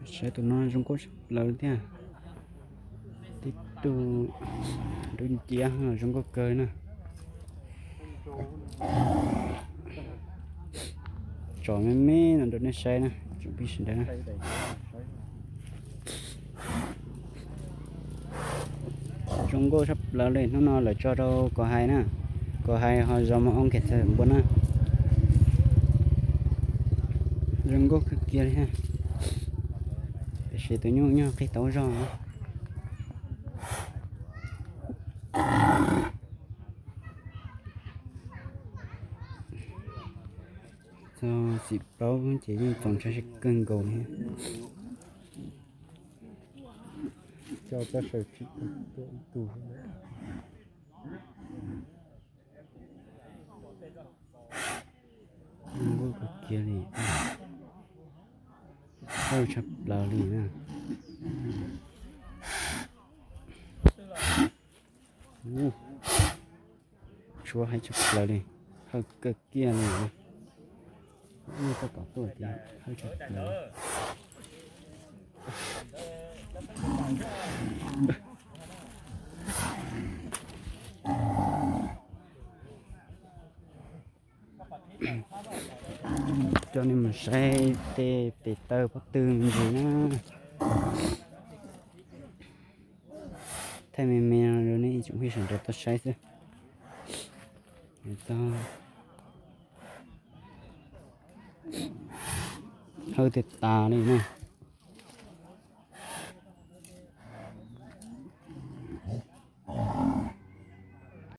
Saib tus no zoo nkauj tshaj plaws thiab. Tib tug dub nciab zoo nkauj kawg na. Tsom me me no rau nej saib na tsoom phooj ywg sawv daws. Zoo nkauj tshaj plaws li, hnub no lawv tso rau Kos Hais na. Kos Hais ho zos Mos Oo Khem Thawm npua na. Zoo nkauj kawg kiag li. Tiam sis tus nyuj nyuj qig tau zog. Txog xim plaub ces yeej txaus ntshai kawg nkaus li. Zoo nkauj kawg kiag li. Thawj tshaj plaws li na. Tshuav heev tshaj plaws li. Thawj kawg kiag li. Ua koj tom tuaj tias thawj tshaj plaws. Coj nej mus saib tej tes taw pob tw me ntsis na. Thaij me me rau nej ib tsoom phooj ywg sawv daws tau saib xwb. Thawj tiag tas li na.